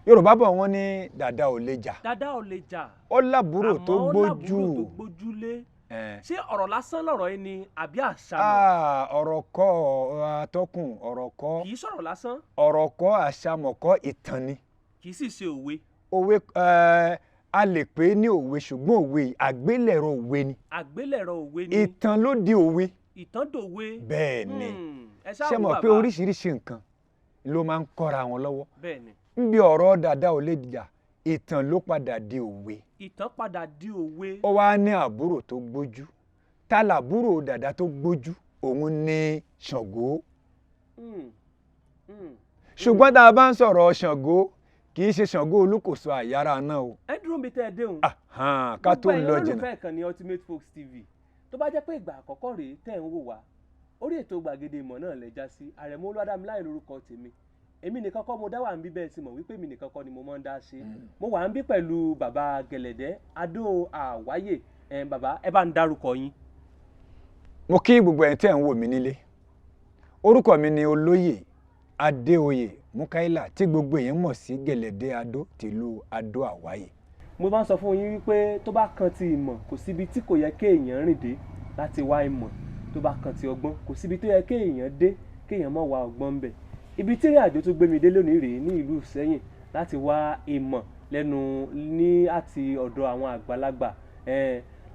Yorùbá bọ̀, wọ́n ní dàda ò lè jà. Dàda ò lè jà. Ó lábúrò tó àmọ́ ó gbójú. Lábúrò tó gbójúlé. Ṣé ọ̀rọ̀ lásán lọ̀rọ̀ yìí ni àbí àṣàmọ̀? Ah, ọ̀rọ̀ kọ́, atọ́kùn, ọ̀rọ̀ kọ́. Kì í sọ̀rọ̀ lásán. Ọ̀rọ̀ kọ́, àṣàmọ̀ kọ́, ìtàn ni. Kì í sì ṣe òwe. Òwe, a lè pè é ní òwe, ṣùgbọ́n òwe àgbélẹ̀rọ òwe ni. Àgbélẹ̀rọ òwe ni. Ìtàn ló di òwe. Ìtàn dòwe. Bẹ́ẹ̀ ni. Ẹ ṣáà Ṣé wò mọ̀ pé bàbá. oríṣiríṣi nǹkan ló máa ń kọ́ra wọn lọ́wọ́? Bẹ́ẹ̀ ni. Níbi ọ̀rọ̀ dàda ò lè jà, ìtàn ló padà di òwe. Ìtàn padà di òwe. Ó wá ní àbúrò tó gbójú. Ta làbúrò dàda tó gbójú? Òun ní Ṣàngó. Ṣùgbọ́n tá a bá ń sọ̀rọ̀ Ṣàngó, kì í ṣe Ṣàngó Olúkòso àyàrá náà o. Ẹ dúró mi tẹ́ ẹ déhùn. Ahan, ká tó Gbogbo ẹ̀yin lọ jìnnà. olólùfẹ́ ìkànnì Ultimate Folks TV, tó bá jẹ́ pé ìgbà àkọ́kọ́ rèé tẹ́ ń wò wá, orí ètò Gbàgede Ìmọ̀ náà lẹ já sí. Àrẹ̀mú Olúwadámiláyè lórúkọ tèmi. Èmi nìkan kọ́ mo dá wà ń bí. Bẹ́ẹ̀ ti mọ̀ wípé èmi nìkan kọ́ ni mo máa ń dá ṣe. Mo wà ń bí pẹ̀lú bàbá Gẹ̀lẹ̀dẹ́ Adó Àwáyè. Ẹ̀ bàbá, ẹ bá ń dárúkọ yín. Mo kí gbogbo ẹ̀yin tẹ́ ń wò mí nílé. Orúkọ mi ni Olóyè Adéoyè Mukaila, tí gbogbo èèyàn mọ̀ sí Gẹ̀lẹ̀dẹ́ Adó tìlú Adó Àwáyè. Mo máa ń sọ fún yín wípé tó bá kan ti ìmọ̀, kò síbi tí kò yẹ kéèyàn rìn dé láti wá ìmọ̀. Tó bá kan ti ọgbọ́n, kò síbi tó yẹ kéèyàn dé kéèyàn má wá ọgbọ́n ń bẹ̀. Ibi tí ìrìn àjò tó gbé mi dé lónìí rèé ní ìlú Ìsẹ́yìn láti wá ìmọ̀ lẹ́nu ní àti ọ̀dọ̀ àwọn àgbàlagbà,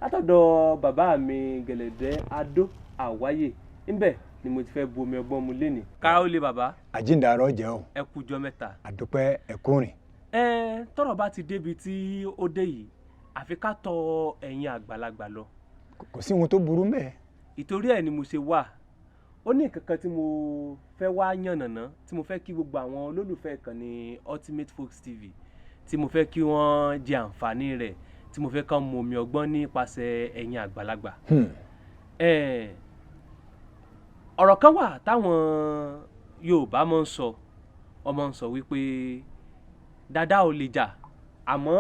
látọ̀dọ̀ bàbá mi Gẹ̀lẹ̀dẹ́ Adó Àwáyè. Ńbẹ̀ ni mo ti fẹ́ bu omi ọgbọ́n mu lénìí. Kára ó lé, bàbá. Àjíǹdàrọ̀ jẹ́ o. Ẹ kú jọ́ mẹ́ta. Àdúpẹ́, ẹ̀kúnrìn. Ẹ tọ́rọ̀ bá ti débi tí ó dé yìí, àfi ká tọ̀ ẹ̀yin àgbàlagbà lọ. Kò sí ohun tó burú mẹ́ẹ̀. Ìtorí ẹ̀ ni mo ṣe wà. Ó ní nǹkan kan tí mo fẹ́ wá yànnàná, tí mo fẹ́ kí gbogbo àwọn olólùfẹ́ ìkànnì Ultimate Folks TV, tí mo fẹ́ kí wọ́n jẹ àǹfààní rẹ̀, tí mo fẹ́ kán mu omi ọgbọ́n nípasẹ̀ ẹ̀yin àgbàlagbà. Ọ̀rọ̀ kan wà táwọn Yorùbá máa ń sọ. Wọ́n máa ń sọ wípé dada ò lè jà, àmọ́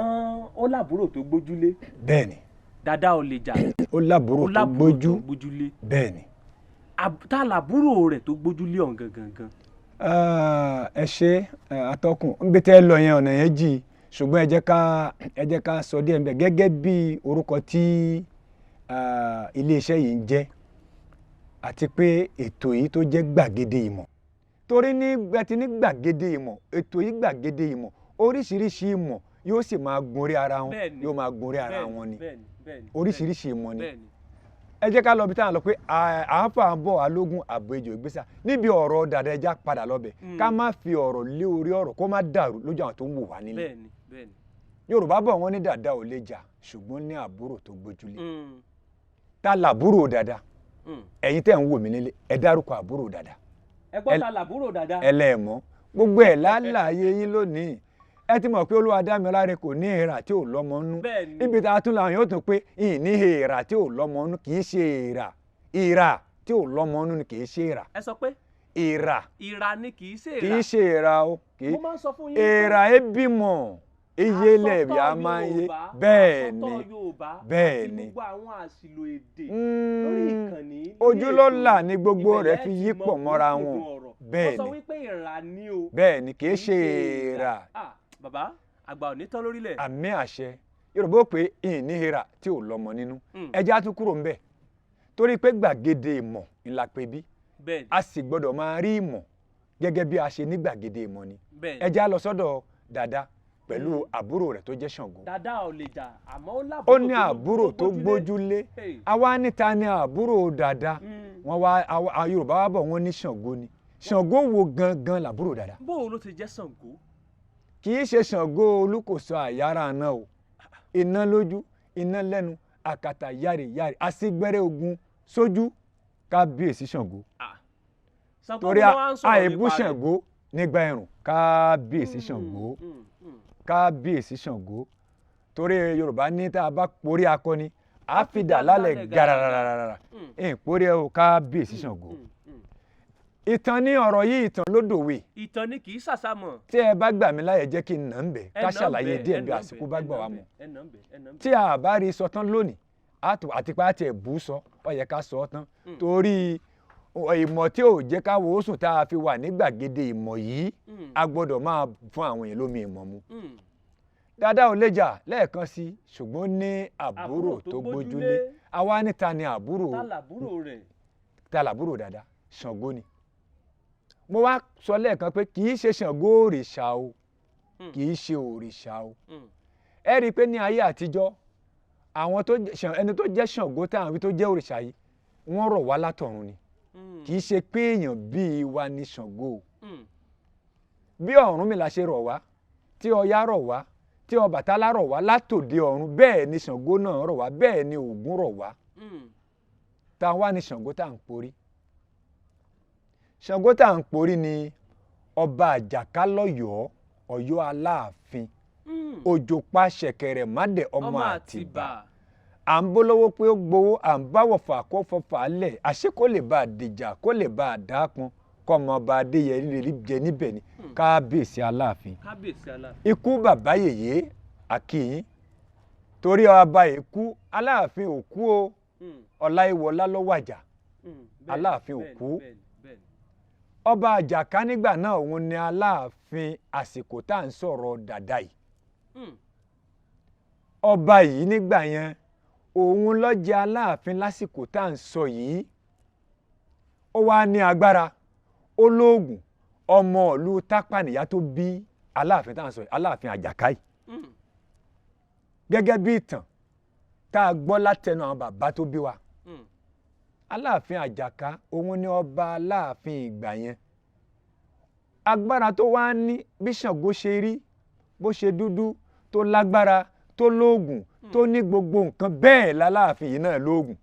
ó lábúrò tó gbójúlé. Bẹ́ẹ̀ni. Dada ò lè jà. Ó lábúrò ó tó lábúrò gbójú. tó gbójúlé. Bẹ́ẹ̀ni. Tá làbúrò rẹ̀ tó gbójúlé ọ̀hún gangan gan? Ah, ẹ ṣe, atọ́kùn. Níbi tẹ́ ẹ lọ yẹn, ọ̀nà yẹn jì, ṣùgbọ́n ẹ jẹ́ ká sọ díẹ̀ níbẹ̀. Gẹ́gẹ́ bí orúkọ tí iléeṣẹ́ yìí ń jẹ́ àti pé ètò yìí tó jẹ́ Gbàgede Ìmọ̀, torí ní ẹ ti ní gbàgede ìmọ̀, ètò yìí Gbàgede Ìmọ̀, oríṣiríṣi ìmọ̀ yóò sì máa gun orí ara wọn. Yóò máa gun orí ara wọn ni. bẹ́ẹ̀ni bẹ́ẹ̀ni Oríṣiríṣi ìmọ̀ ni. Ẹ jẹ́ ká lọ bí táwọn lọ pé à ń fà ń bọ̀ alógún àbò ejò ìgbésà níbi ọ̀rọ̀ dàda. Ẹja padà lọ́bẹ̀, ká má fi ọ̀rọ̀ lé orí ọ̀rọ̀, kó má dàrú lójú àwọn tó ń wò wá nílé. bẹ́ẹ̀ni bẹ́ẹ̀ni. Yorùbá bọ̀, wọ́n ní dàda ò lè jà, ṣùgbọ́n ní àbúrò tó gbójúlé. Ta làbúrò dàda? Ẹ̀yin tẹ́ ń wò mí nílé, ẹ dárúkọ àbúrò dàda. Ẹ gbọ́, ta làbúrò dada? Ẹlẹ́ẹ̀mọ́ gbogbo ẹ̀ láàyè yín lónìí. Ẹ ti mọ̀ pé Olúwadámiláre kò ní èèrà tí ò lọ́mọ nú. Níbi tá a tún làwọn yóò tún pé ìní èèrà tí ò lọ́mọ nú. Kì í ṣe èèrà, ìrà tí ò lọ́mọ nú ni, kì í ṣe èèrà. Ẹ sọ pé Ìrà. Ìrà ni, kì í ṣe Kì èèrà. í ṣe èèrà o, kì í Mo máa ń sọ fún yín pé èèrà ẹ bímọ iye lẹ́ẹ̀bí a máa ń yé. Bẹ́ẹ̀ ni. Àsọtọ́ Yorùbá Bẹ́ẹ̀ àti ni. gbogbo àwọn àṣìlò èdè lórí ìkànnì lórí Ojú ló ètò là ní gbogbo ìbẹ̀lẹ̀ rẹ̀ fi ti yí mọ pọ̀ mọ́ra kúnkúndùn wọn. ọ̀rọ̀. Bẹ́ẹ̀ Wọ́n sọ ni. wípé ìrà ni o. Bẹ́ẹ̀ ni, kì í ṣe èèrà. Ah, bàbá àgbà ò ní tán lórílẹ̀. Àmì àṣẹ. Yorùbá ó pé ìní èèrà tí ò lọ́mọ nínú. Ẹjẹ́ á tún kúrò ńbẹ̀, torí pé Gbàgede Ìmọ̀ ńlá pé bí a sì gbọ́dọ̀ máa rí ìmọ̀ gẹ́gẹ́ bí a ṣe ní Gbàgede Ìmọ̀ ni. Ẹjẹ́ á lọ sọ́dọ̀ dàda pẹ̀lú àbúrò rẹ̀ tó jẹ́ Ṣàngó. Dada ò lè jà, àmọ́ ó lábúrò Ó ní àbúrò tó gbójúlé. Hey. Àwa níta ni àbúrò dàda? Wọ́n wá Yorùbá wá bọ̀, wọ́n ní Ṣàngó ni. Ṣàngó wo gangan làbúrò dàda? Bó o ló ti jẹ́ Ṣàngó? Kì í ṣe Ṣàngó Olúkòso àyàrá náà o. Iná lójú, iná lẹ́nu, àkàtà yàrá yàrá, àsìgbẹ́rẹ́ ogun sójú, kábíyèsí Ṣàngó. Ah. Ṣàngó Torí wo ló wá ń sọ̀rọ̀ àìbú nípa rẹ̀? Ṣàngó nígbà ẹ̀rùn, kábíyèsí Ṣàngó. Kábíyèsí Ṣàngó, torí Yorùbá ní tá a bá porí akọni, a fi dà lálẹ́ gàràràràrà ẹ̀ porí ẹ o, kábíyèsí Ṣàngó. Ìtàn ní ọ̀rọ̀ yìí, ìtàn ló dòwe. Ìtàn ni, kì í ṣàṣàmọ̀. Tí ẹ bá gbà mí láyè, jẹ́ kí n nà ń bẹ̀, Ẹ ká nà ń ṣàlàyé bẹ̀, díẹ̀ ẹ bí nà ń àsìkò bẹ̀, bá ẹ gbà nà wá ń mọ́. bẹ̀, ẹ nà ń bẹ̀, ẹ nà ń bẹ̀. Tí a bá rí sọ tán lónìí, àti pé àti ẹ̀bù sọ, ó yẹ ká sọ ọ́ tán, torí Ìmọ̀ tí ò jẹ́ ká wo sùn tá a fi wà ní gbàgede ìmọ̀ yìí, a gbọ́dọ̀ máa fún àwọn èèyàn lómi ìmọ̀ mu. Dáadáa ò lè jà lẹ́ẹ̀kan sí, ṣùgbọ́n ní àbúrò tó gbójúlé. Àwa níta ni àbúrò. Ta làbúrò rẹ̀? Ta làbúrò dáadáa? Ṣàngó ni. Mo wá sọ lẹ́ẹ̀kan pé kì í ṣe Ṣàngó òrìṣà o, kì í ṣe òrìṣà o. Ẹ rí i pé ní ayé àtijọ́, àwọn tó ẹni tó jẹ́ Ṣàngó táwọn tó jẹ́ òrìṣà yìí, wọ́n rọ̀ wá látọ̀run ni. Kì í ṣe pé èèyàn bíi wa ni Ṣàngó o. Bí Ọ̀rúnmìlà ṣe rọ̀ wá, tí Ọya rọ̀ wá, tí Ọbàtálá rọ̀ wá látòde ọ̀run, bẹ́ẹ̀ ni Ṣàngó náà rọ̀ wá, bẹ́ẹ̀ ni Ògún rọ̀ wá. Tá a wá ní Ṣàngó tá à ń porí. Ṣàngó tá à ń porí ni ọba Àjàká lọ́yọ̀ọ́, Ọ̀yọ́ Aláàfin, Òjòpá ṣẹ̀kẹ̀rẹ̀ mádẹ̀ ọmọ Àtìbà. À ń bólówó pé ó gbowó, à ń báwọ̀fà kó fọfà lẹ̀, àṣé kó lè bá a dìjà, kó lè bá a dápọn, kọ́mọ ọba Adéyẹrí lè jẹ níbẹ̀ ni. Kábíyèsí Aláàfin. Kábíyèsí Aláàfin. Ikú bàbá yèyé àkìyín, torí ọba èkú Aláàfin ò kú o, Ọláìwọlá ló wàjà, Aláàfin ò kú. Ọba Àjàká nígbà náà òun ni Aláàfin àsìkò tá à ń sọ̀rọ̀ dàda yìí. Ọba yìí nígbà yẹn òun ló jẹ Aláàfin lásìkò tá à ń sọ yìí. Ó wá ní agbára, ó lóògùn, ọmọ ìlú Tápà nìyá tó bí Aláàfin tá à ń sọ yìí, Aláàfin Àjàká yìí. Gẹ́gẹ́ bí ìtàn tá a gbọ́ látẹnu àwọn bàbá tó bí wa, Aláàfin Àjàká òun ni ọba Aláàfin ìgbà yẹn. Agbára tó wá ní, bí Ṣàngó ṣe rí, bó ṣe dúdú tó lágbára tó lóògùn tó ní gbogbo nǹkan, bẹ́ẹ̀ l'Aláàfin yìí náà lóògùn,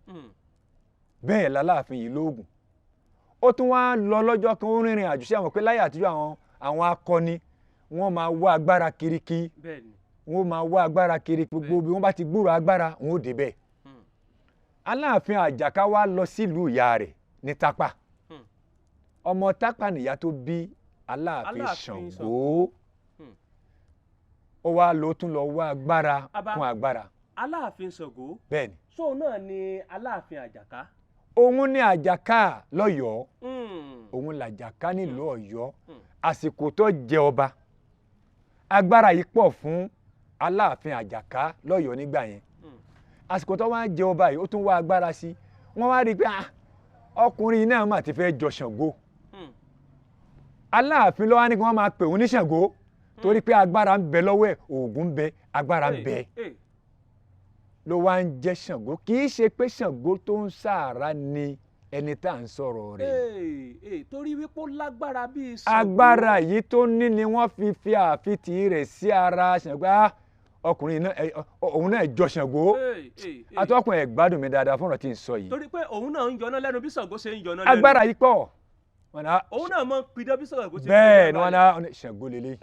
bẹ́ẹ̀ l'Aláàfin yìí lóògùn. Ó tún wá lọ lọ́jọ́ kan, ó rìnrìn àjò. Sí àwọn pé láyé àtijọ́ àwọn akọni wọ́n máa wá agbára kiriki, wọ́n máa wá agbára kiri, gbogbo bí wọ́n bá ti gbúrò agbára wọn ó débẹ̀. Aláàfin Àjàká wá lọ sílùú ìyá rẹ̀ ní Tápà. Ọmọ Tápà nìyá tó bí Aláàfin Ṣàngó. Ó wá lọ tún lọ wá agbára kún agbára. Aláàfin Ṣàngó. Bẹ́ẹ̀ni. Sóun náà ni Aláàfin Àjàká. Òun ni Àjàká lọ́yọ̀ọ́. Òun làjàká nílùú Ọ̀yọ́. Àsìkò tó jẹ ọba, agbára yìí pọ̀ fún Aláàfin Àjàká lọ́yọ̀ọ́ nígbà yẹn. Àsìkò tó wá jẹ ọba yìí, ó tún wá agbára sí. Wọ́n wá rí i pé ọkùnrin náà mà ti fẹ́ jọ Ṣàngó. Aláàfin ló wá ní kí wọ́n máa pè òun ní Ṣàngó, torí pé agbára ń bẹ lọ́wọ́ ẹ̀, oògùn ń bẹ, agbára ń bẹ, ló wá ń jẹ́ Ṣàngó. Kì í ṣe pé Ṣàngó tó ń sàárà ni ẹni tá à ń sọ̀rọ̀ rẹ̀. Torí wípé ó lágbára bíi Ṣàngó. Agbára yìí tó ní ni wọ́n fi fi àfitì rẹ̀ sí ara Ṣàngó. Ọkùnrin náà, òun náà jọ Ṣàngó. Atọ́kùn ẹ̀ gbádùn mi dáadáa fún ọ̀rọ̀ tí ń sọ yìí. Torí pé òun náà ń yọná lẹ́nu bí Ṣàngó ṣe ń yọná lẹ́nu. Agbára yìí pọ̀. Òun náà mọ̀ ń pidán bí Ṣàngó ṣe ń pidán. Bẹ́ẹ̀ ni wọ́n náà Ṣàngó lélẹ̀.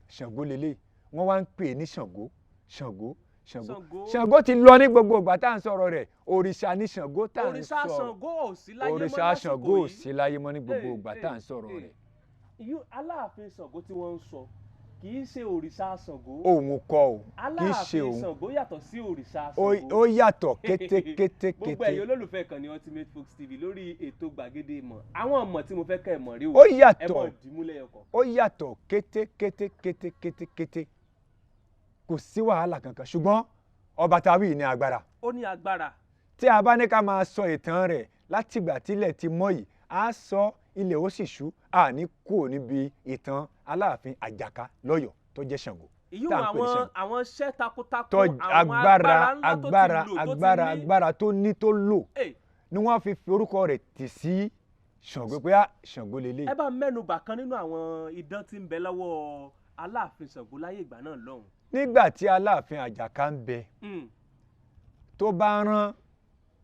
Ṣàngó lélẹ̀. Wọ́n wá ń pè é ní Ṣàngó, Ṣàngó, Ṣàngó. Ṣàngó ti lọ ní gbogbo ìgbà tá à ń sọ̀rọ̀ rẹ̀. Òrìṣà ní Ṣàngó tá à ń sọ̀rọ̀. Òrìṣà Ṣàngó ò sí láyé mọ́ Òrìṣà Ṣàngó ò sí láyé mọ́ ní gbogbo ìgbà tá à ń sọ̀rọ̀ rẹ̀. Aláàfin Ṣàngó tí wọ́n ń sọ kì í ṣe òrìṣà Ṣàngó. Òun kọ́ o, kì í ṣe òun. Aláàfin Ṣàngó yàtọ̀ sí òrìṣà Ṣàngó. Ó yàtọ̀ kétékété. Gbogbo ẹ̀yin olólùfẹ́ kan ní Ultimate Folks TV lórí ètò gbàgede ìmọ̀, àwọn ọmọ tí mo fẹ́ kẹ́ ẹ mọ̀ rí o. Ó yàtọ̀, ẹ mọ̀ dìímúlẹ̀ ọkọ̀. Ó yàtọ̀ kétékété kétékété kété, kò sí wàhálà kankan. Ṣùgbọ́n ọba tàwí ní agbára. Ó ní agbára. Tí a bá ní ká máa sọ ìtàn rẹ̀ látìgbà tílẹ̀ ti mọ́ yìí, á sọ ilẹ̀ ó sì ṣú, àní kúrò níbi ìtàn Aláàfin Àjàká lọ́yọ̀ọ́ tó jẹ́ Ṣàngó. Ìyún àwọn iṣẹ́ takuntakun, àwọn agbára ńlá tó ti lò, tó ti ní. Agbára tó ní tó lò ni wọ́n fi fi orúkọ rẹ̀ tì sí Ṣàngó pé Ṣàngó lélẹ̀. Ẹ bá mẹ́nu bà kan nínú àwọn idán tí ń bẹ lọ́wọ́ Aláàfin Ṣàngó láyé ìgbà náà lọ́hùn. Nígbà tí Aláàfin Àjàká ń bẹ, tó bá rán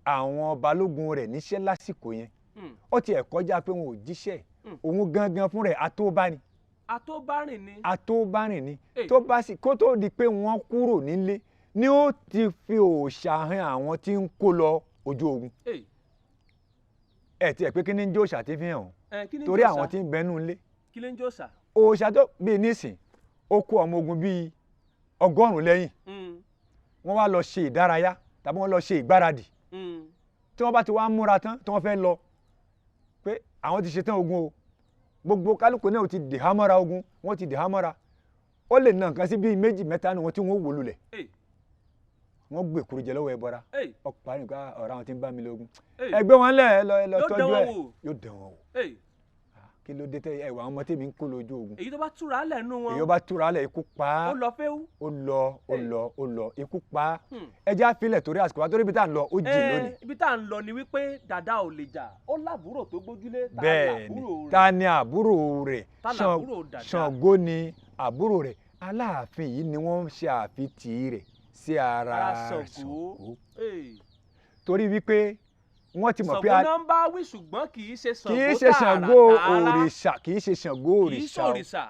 àwọn balógun rẹ̀ níṣẹ́ lásìkò yẹn, ó tiẹ̀ kọjá pé wọn ò jíṣẹ́, òun gangan fún rẹ̀ atóbáni. Atóbárìn ni. Atóbárìn ni. Tó bá sì kó tó di pé wọ́n kúrò nílé ni ó ti fi òòṣà hàn àwọn tí ń kó lọ ojú ogun. Ẹ tiẹ̀ pé kí ni ń jẹ́ òòṣà tí fi hàn wọ́n, torí àwọn tí ń bẹnu ilé. Kí ni ń jẹ́ òòṣà? Òòṣà tó bíi nísìn, ó kó ọmọ ogun bíi 100 lẹ́yìn, wọ́n wá lọ ṣe ìdárayá tàbí wọ́n lọ ṣe ìgbáradì. Tí wọ́n bá ti wá múra tán tí wọ́n fẹ́ lọ, Àwọn ti ṣetán ogun o, gbogbo kálukú náà ti dè hámọ́ra ogun, wọ́n ti dè hámọ́ra. Ó lè nà nǹkan sí bíi méjì mẹ́ta ni wọ́n tí wọ́n wò lulẹ̀, wọ́n gbé kuru jẹ lọ́wọ́ ẹbọra. Ọ̀pá nìkan ọ̀rọ̀ àwọn tí ń bá mi lógun, ẹgbẹ́ wọn lẹ̀, ẹ lọ ẹ lọ tọ́jú ẹ, yóò dán wọn wò. Kí ló dé tẹ ẹwà àwọn ọmọ tèmi ń kó lójú ogun? Èyí tó bá túra lẹ̀ nú wọn, èyí tó bá túra lẹ̀, ikú pa á. Ó lọ fẹ́ú. Ó lọ, ó lọ, ó lọ, ikú pa á. Ẹ jẹ́ àfilẹ̀ torí àsìkò wa, torí ibi tá à ń lọ ó jì lónìí. Ibi tá à ń lọ ni wípé Dàda ò lè jà, ó lábúrò tó gbójúlé. Ta làbúrò rẹ̀? Ta ni àbúrò rẹ̀? Ṣàngó ni àbúrò rẹ̀. Aláàfin yìí ni wọ́n ń ṣe àfitì rẹ̀ sí ara Ṣàngó, torí wípé wọ́n ti mọ̀ pé Ṣàngó náà ń bá wí, ṣùgbọ́n kì í ṣe Ṣàngó kì í ṣe Ṣàngó òrìṣà, kì í ṣe Ṣàngó òrìṣà.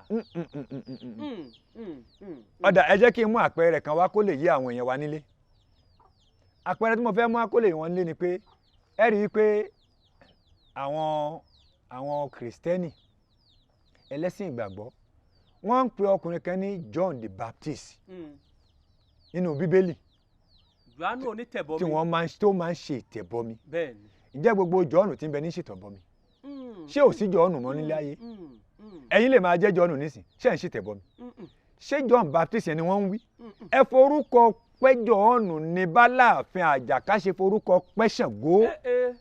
Ọ̀dà, ẹ jẹ́ kí n mú àpẹẹrẹ kan wá kó lè yé àwọn èèyàn wa nílé. Àpẹẹrẹ tí mo fẹ́ mú wá kó lè wọ́n nílé ni pé ẹ rí i pé àwọn Kìrìsìtẹ́nì ẹlẹ́sìn ìgbàgbọ́, wọ́n ń pe ọkùnrin kan ní John the Baptist nínú Bíbélì, Jòhánù onítẹ̀bọmi, tí wọ́n máa ń tó máa ń ṣe ìtẹ̀bọmi. Bẹ́ẹ̀ni. Ǹjẹ́ gbogbo Jòhánù tí ń bẹ ní ṣètẹ̀bọmi? Ṣé ò sí Jòhánù mọ́ nílé ayé? Ẹ̀yin lè máa jẹ́ Jòhánù nísìn, ṣé ẹ̀ ń ṣètẹ̀bọmi? Ṣé John Baptist ni wọ́n ń wí? Ẹ forúkọ pẹ́ Jòhánù ní báláàfin Àjàká ṣe forúkọ pẹ́ Ṣàngó,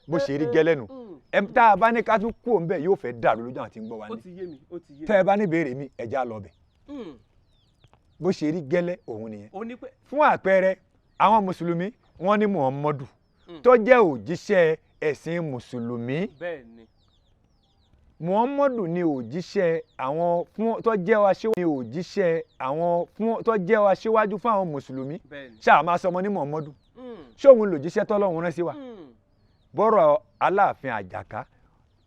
bó ṣe rí gẹ́lẹ́nu. Ẹ tá a bá ní ká tún kú òun bẹ́ẹ̀, yóò fẹ́ dàrú lójú àwọn tí ń gbọ́ wa ní. Tẹ́ ẹ bá ní béèrè mi, ẹ já lọ bẹ̀. Bó ṣe rí gẹ́lẹ́ òun nìyẹn. Fún àpẹẹrẹ, àwọn mùsùlùmí wọ́n ní Muhammadu tó jẹ́ òjíṣẹ́ ẹ̀sìn mùsùlùmí. Muhammadu ni òjíṣẹ́ àwọn fún tó jẹ́ òjíṣẹ́ àwọn fún tó jẹ́ aṣíwájú fún àwọn mùsùlùmí. Ṣáà máa sọmọ ní Muhammadu, ṣé òun lòjíṣẹ́ tọ́lọ́run rán sí wa? Bọ́rọ̀ Aláàfin Àjàká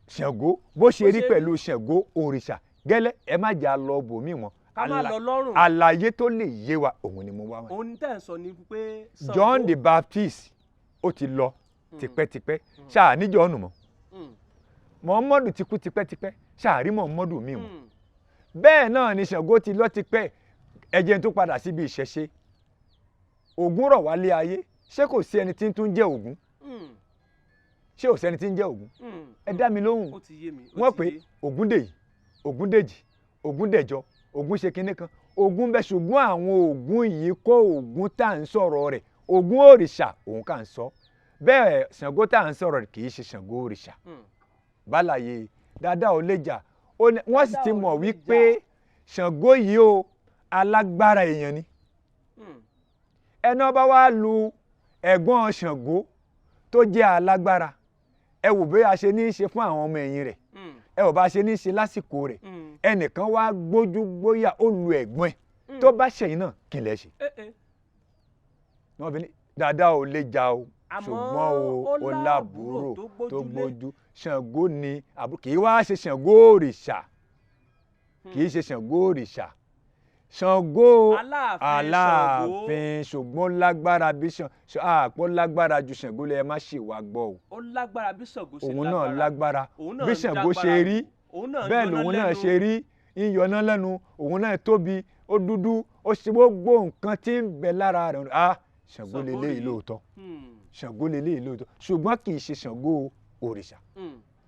Ṣàngó bó ṣe rí pẹ̀lú Ṣàngó òrìṣà gẹ́lẹ́, ẹ má jà lọ bòmí mọ́. Àlàyé tó lè yé wa òun ni mo wá wọn. Òun tẹ̀ ń sọ ni pé John the Baptist ó ti lọ tipẹ́tipẹ́, ṣáà ní John mọ́. Muhammadu ti kú tipẹ́tipẹ́, ṣáà rí Muhammadu mi mọ́. Bẹ́ẹ̀ náà ni Ṣàngó ti lọ tipẹ́. Ẹjẹ́ tó padà síbi ìṣẹ̀ṣe, Ògún rọ̀ wálé ayé, ṣé kò sí ẹni tí ń tún jẹ́ Ògún? Ṣé ò sẹ́ni tí ń jẹ́ Ògún? Ẹ dá mi lóhùn. Wọ́n pè Ògúndèyí, Ògúndèjì, Ògúndẹ̀jọ, Ògún ṣe kinní kan, Ògún bẹ, ṣùgbọ́n àwọn Ògún yìí kọ́ Ògún tá à ń sọ̀rọ̀ rẹ̀. Ògún òrìṣà òun kà ń sọ bẹ́ẹ̀. Ṣàngó tá à ń sọ̀rọ̀ rẹ̀ kì í ṣe Ṣàngó òrìṣà. Bálàyé Dàda ò lè jà, wọ́n sì ti mọ̀ wípé Ṣàngó yìí o, alágbára èèyàn ni. Ẹni ọba wa lu ẹ̀gbọ́n Ṣàngó tó jẹ́ alágbára, ẹ wò bí a ṣe ní í ṣe fún àwọn ọmọ ẹ̀yìn rẹ̀, ẹ ò bá ṣe ní í ṣe lásìkò rẹ̀. Ẹnìkan wá gbójú gbóyà, ó lu ẹ̀gbọ́n ẹ̀, tó bá ṣẹ̀yìn náà kí lẹ ṣe? Wọ́n fi ní Dàda ò lè jà o, ṣùgbọ́n o ó lábúrò tó gbójú. Ṣàngó ni àbúrò, kì í wá ṣe Ṣàngó òrìṣà, kì í ṣe Ṣàngó òrìṣà, Ṣàngó Aláàfin, ṣùgbọ́n lágbára bí àpò lágbára ju Ṣàngó lọ. Ẹ má ṣe wá gbọ́ o. Ó lágbára bí Ṣàngó ṣe lágbára, òun náà lágbára bí Ṣàngó ṣe rí, bẹ́ẹ̀ lòun náà ṣe rí, ń yọná lẹ́nu, òun náà tóbi, ó dúdú, ó ṣe gbogbo nǹkan tí ń bẹ lára rẹ̀. Ah, Ṣàngó leléyìí lóòótọ́, Ṣàngó leléyìí lóòótọ́, ṣùgbọ́n kì í ṣe Ṣàngó òrìṣà.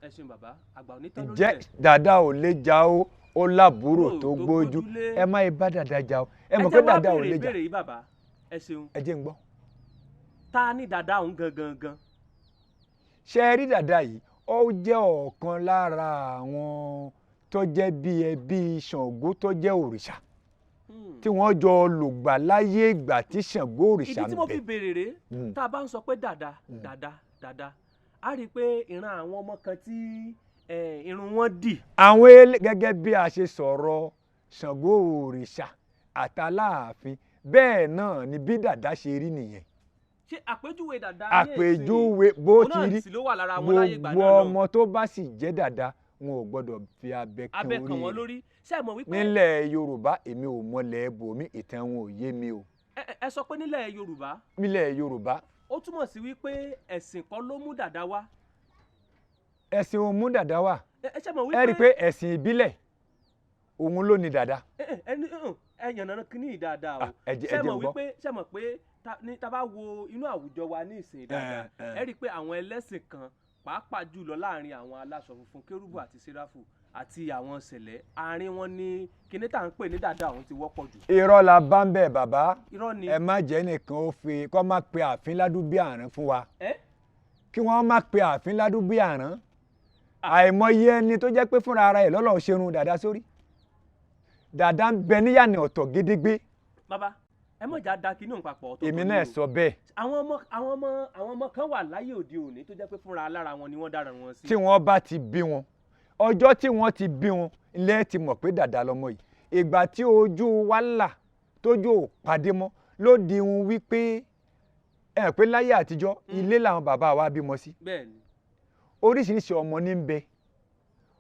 Ẹ ṣeun bàbá, àgbà onítàn lórí ẹ̀. Ǹjẹ́ Dàda ò lè jà o, ó lábúrò tó gbójú. Ẹ má bá Dàda jà o, ẹ mọ̀ pé Dàda ò lè jà. Ẹ jẹ́ wá béèrè ìbéèrè yìí bàbá, ẹ ṣeun. Ẹ jẹ́ ń gbọ́. Ta ni Dàda òun gangan gan? Ṣé ẹ rí Dàda yìí, ó jẹ́ ọ̀kan lára àwọn tó jẹ́ bí ẹbí Ṣàngó tó jẹ́ òrìṣà tí wọ́n jọ lògbà láyé ìgbà tí Ṣàngó òrìṣà ń bẹ. Ìdí tí mo fi béèrè rèé, tá a bá ń sọ pé Dàda Dàda Dàda, a rí i pé ìran àwọn ọmọ kan tí irun wọn dì. Àwọn gẹ́gẹ́ bí a ṣe sọ̀rọ̀ Ṣàngó òrìṣà àtàláàfin, bẹ́ẹ̀ náà ni bí Dàda ṣe rí nìyẹn. Ṣé àpèjúwe Dàda ní àpèjúwe bó ti rí, gbogbo ọmọ tó bá sì jẹ́ Dàda wọn ò gbọ́dọ̀ fi abẹ kan orí rẹ̀. Nílẹ̀ Yorùbá èmi ò mọlẹ̀ bòmí, ìtàn wọn ò yé mi o. Ẹ sọ pé nílẹ̀ Yorùbá. Nílẹ̀ Yorùbá. Ó túmọ̀ sí wípé ẹ̀sìn kọ́ ló mú Dàda wá. Ẹ̀sìn ò mú Dàda wá. Ẹ rí i pé ẹ̀sìn ìbílẹ̀ òun ló ní Dàda. Ẹ yànnà kíní dáadáa o. Ṣé mọ̀ wípé ṣé mọ̀ pé tá bá wo inú àwùjọ wa ní ìsìn dáadáa, ẹ rí i pé àwọn ẹlẹ́sìn kan pàápàá jùlọ láàrin àwọn aláṣọ funfun, kérúbù àti séráfù àti àwọn sẹ̀lẹ̀, àárín wọn ní kíní tá à ń pè ní dàda ọ̀hún ti wọ́pọ̀ jù. Irọ́ la bá ń bẹ̀ bàbá. Irọ́ ni. Ẹ má jẹ́ nìkan ó fi kọ́ má pe ààfin ládùúgbò àrùn fún wa. Ẹ? Kí wọ́n má pe ààfin ládùúgbò àrùn. Àìmọye ẹni tó jẹ́ pé fúnra ara ẹ̀ lọ́lọ́ ṣerun dàda sórí. Dàda ń bẹ níyànà ọ̀tọ̀ gédégbé. Bàbá, ẹ mọ̀ já da kinní òun papọ̀ ọ̀tọ̀ọ̀tọ̀ Èmi ni náà o. sọ bẹ́ẹ̀. Àwọn ọmọ kan wà láyé òde òní tó jẹ́ pé fúnra lára wọn ni wọ́n dára wọn sí. Tí wọ́n bá ti bí wọn, ọjọ́ tí wọ́n ti bí wọn ilé ti mọ̀ pé dàda lọmọ yìí. Ìgbà tí ojú wa là tójú ò pàdé mọ́ ló di ohun wípé ẹ pé láyé àtijọ́ ilé làwọn bàbá wa bímọ sí. Bẹ́ẹ̀ni. Oríṣiríṣi ọmọ ní ń bẹ,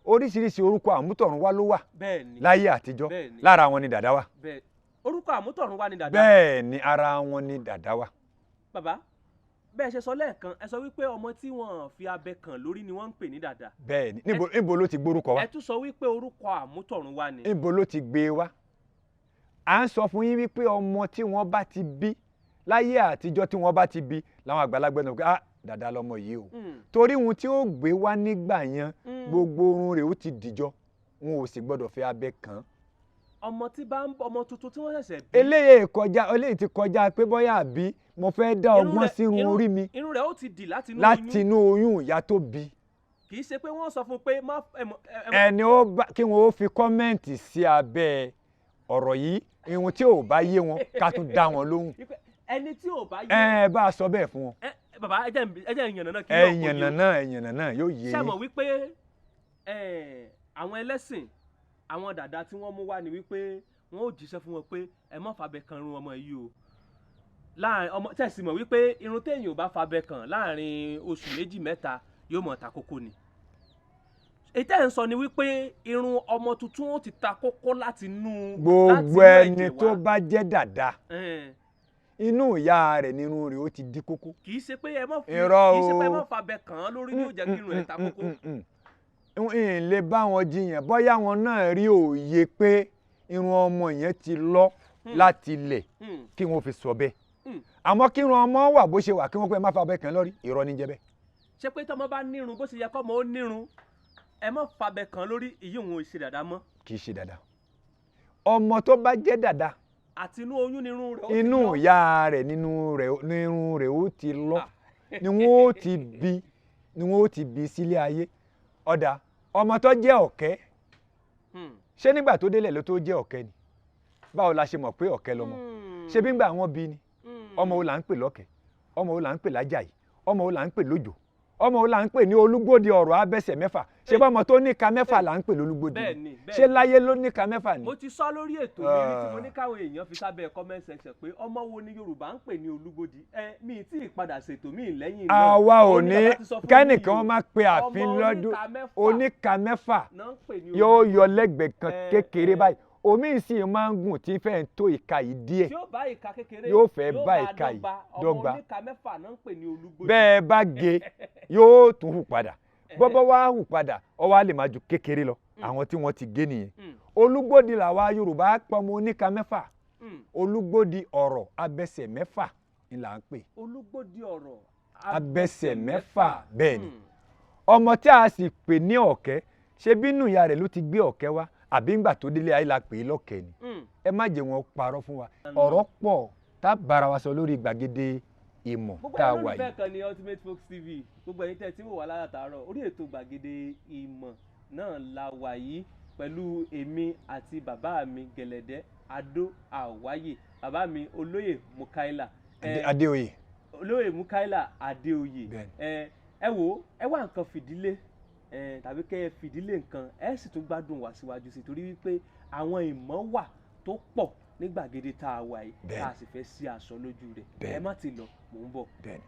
oríṣiríṣi orúkọ àmútọ̀run wá ló wà Bẹ́ẹ̀ni. láyé àtijọ́. Bẹ́ẹ̀ni. Lára wọn ni dàda wà. Bẹ́ẹ̀, orúkọ àmútọ̀run wá ni dàda. Bẹ́ẹ̀ ni, ara wọn ni dàda wà. Bàbá, bẹ́ẹ̀ ṣe sọ lẹ́ẹ̀kan, ẹ sọ wípé ọmọ tí wọ́n fi abẹ kàn lórí ni wọ́n ń pè ní dàda. Bẹ́ẹ̀ ni. Níbo ló ti gbórúkọ wá? Ẹ tún sọ wípé orúkọ àmútọ̀run wá ni. Níbo ló ti gbé wá? À ń sọ fún yín wípé ọmọ tí wọ́n bá ti bí láyé àtijọ́, tí wọ́n bá ti bí làwọn àgbàlagbà náà pé, ah, dàda lọmọ yìí o, torí ohun tí ó gbé wá nígbà yẹn, gbogbo orun rẹ̀ ó ti dìjọ, wọn ò sì gbọ́dọ̀ fi abẹ kàn án. Ọmọ tí bá ń bọ, ọmọ tuntun tí wọ́n ṣẹ̀ṣẹ̀ bí. Eléyìí kọjá, eléyìí ti kọjá pé bóyá àbí mo fẹ́ dá Irun ọgbọ́n sírun orí mi. Irun rẹ̀ ó ti dì láti inú Láti oyún. inú oyún ìyá tó bí. Kì í ṣe pé wọ́n sọ fún un pé má ẹ mọ̀ ẹ mọ̀. Ẹni ó bá kí wọn ó fi comment sí abẹ́ ọ̀rọ̀ yìí, ihun tí ò bá yé wọn, ká tún dá wọn lóhùn. Wípé ẹni tí ò bá yé. Ẹ bá a sọ bẹ́ẹ̀ fún wọn. Ẹ bàbá, ẹ jẹ́ ìyànnà náà kí Ẹ náà kó yé. yànnà náà, ẹ yànnà náà, yóò yé Ṣé yín. mọ̀ wípé àwọn ẹlẹ́sìn, àwọn dàda tí wọ́n mú wá ni wípé wọ́n ó jíṣẹ́ fún wọn pé ẹ má fàbẹ kan irun ọmọ yìí o. Láàrin ọmọ tẹ̀sí mọ̀ wípé irun téèyàn ò bá fàbẹ kàn láàrin oṣù 2 mẹ́ta yóò mọ̀ ta kókó ni. Ètò ẹ̀ ń sọ ni wípé irun ọmọ tuntun ó ti ta kókó láti inú Gbogbo ẹ̀jẹ̀ ẹni wá. tó bá jẹ́ dàda, inú ìyá rẹ̀ nínú rẹ̀ ó ti di kókó. Kì í ṣe pé ẹ má fi Irọ́ kì í ṣe pé ẹ o. má fàbẹ kàn án lórí ní ó jẹ́ kí irun ẹ̀ ta kókó. N lè bá wọn jiyàn, bóyá wọn náà rí òye pé irun ọmọ yẹn ti lọ láti ilẹ̀ kí wọ́n fi sọ bẹ́ẹ̀. Àmọ́ kí irun ọmọ wà bó ṣe wà, kí wọ́n pẹ́ má fàbẹ kàn lórí, irọ́ ní jẹ́ bẹ́ẹ̀. Ṣé pé tọmọ bá nírun bó ṣe yẹ kọ́mọ ó nírun, ẹ má fàbẹ kàn lórí, ìyí òun ò ṣe dàda mọ́? Kì í ṣe dàda. Ọmọ tó bá jẹ́ dàda, Àti inú oyún nírun rẹ̀ ó ti inú lọ. ìyá rẹ̀ nínú rẹ̀ nírun rẹ̀ ó ti lọ ni wọ́n ó ti bí, ni wọ́n ó ti bí sílé ayé. Ọ̀dà ọmọ tó jẹ́ ọ̀kẹ́, ṣé nígbà tó délẹ̀ ló tó jẹ́ ọ̀kẹ́ ni? Báwo la ṣe mọ̀ pé ọ̀kẹ́ lọmọ? Ṣé bí ngbà wọn bí ni? Ọmọ wo là ń pè lọ́kẹ́? Ọmọ wo là ń pè lájàyí? Ọmọ wo là ń pè lójó? Ọmọ wo là ń pè ní olúgbòde ọ̀rọ̀ abẹ́sẹ̀ mẹ́fà? Ṣé bọ́mọ tó níka mẹ́fà là ń pè lólúgbòde? Bẹ́ẹ̀ni, bẹ́ẹ̀ni. Ṣé láyé ló níka mẹ́fà ni? Mo ti sọ lórí ètò mi rí tí mo ní káwọn èèyàn fi sábẹ́ comment section pé ọmọ wo ni Yorùbá ń pè ní Olúgbòdì. Ẹ mi tí ì padà ṣètò mi lẹ́yìn náà. Àwa ò Ó ní ní bàbá ti sọ fún mi kẹ́nìkan yìí o, má pe àfin ọmọ lọ́dún oníka mẹ́fà oníka mẹ́fà náà ń pè ní yóò Olúgbòdì. yọ lẹ́gbẹ̀ẹ́ kan kékeré báyìí, omi sì máa ń gùn tí fẹ́ẹ́ tó ìka yìí díẹ̀. Tí ó bá ìka kékeré. Yóò fẹ́ bá ìka yìí dọ́gba. Ọmọ dọ́gba. oníka mẹ́fà náà ń pè ní Olúgbòdì. Bẹ́ẹ̀ bá gé, yóò tún hù padà. Bọ́bọ́ wá hù padà, ọ wá lè máa ju kékeré lọ. Àwọn tí wọ́n ti gé nìyẹn. Olúgbòdì làwa Yorùbá pọmọ oníka mẹ́fà. Olúgbòdì ọ̀rọ̀ abẹsẹ̀ mẹ́fà ni là ń pè. Olúgbòdì ọ̀rọ̀ Abẹsẹ̀ mẹ́fà, bẹ́ẹ̀ ni. Ọmọ tí a sì pè ní ọ̀kẹ́, ṣé bínú ìyá rẹ̀ ló ti gbé ọ̀kẹ́ wá, àbí ńgbà tó délé ayé la pè é lọ́kẹ́ ni? Ẹ má jẹ́ wọn parọ́ fún wa. Ọ̀rọ̀ pọ̀ tá a bára wa sọ lórí gbàgede ìmọ̀ Gbogbo tá a ẹ̀yin wà olólùfẹ́ yìí. kan ní Ultimate Folks TV, gbogbo ẹ̀yin tẹ́ tí wò wá látàárọ̀, orí ètò gbàgede ìmọ̀ náà la wà yìí pẹ̀lú èmi àti bàbá mi Gẹ̀lẹ̀dẹ́ Adó Àwáyè, bàbá mi olóyè Mukaila Adéoyè. Olóyè Mukaila Adéoyè. Bẹ́ẹ̀ni. Ẹ wò, ẹ wá nǹkan fìdílé tàbí kẹ́ ẹ fìdílé nǹkan, ẹ sì tún gbádùn wá síwájú sí i, torí wípé àwọn ìmọ̀ wà tó pọ̀ ní gbàgede tá a wà yìí tá a sì fẹ́ sí aṣọ lójú rẹ̀. Ẹ má ti lọ, mò ń bọ̀. Bẹ́ẹ̀ni.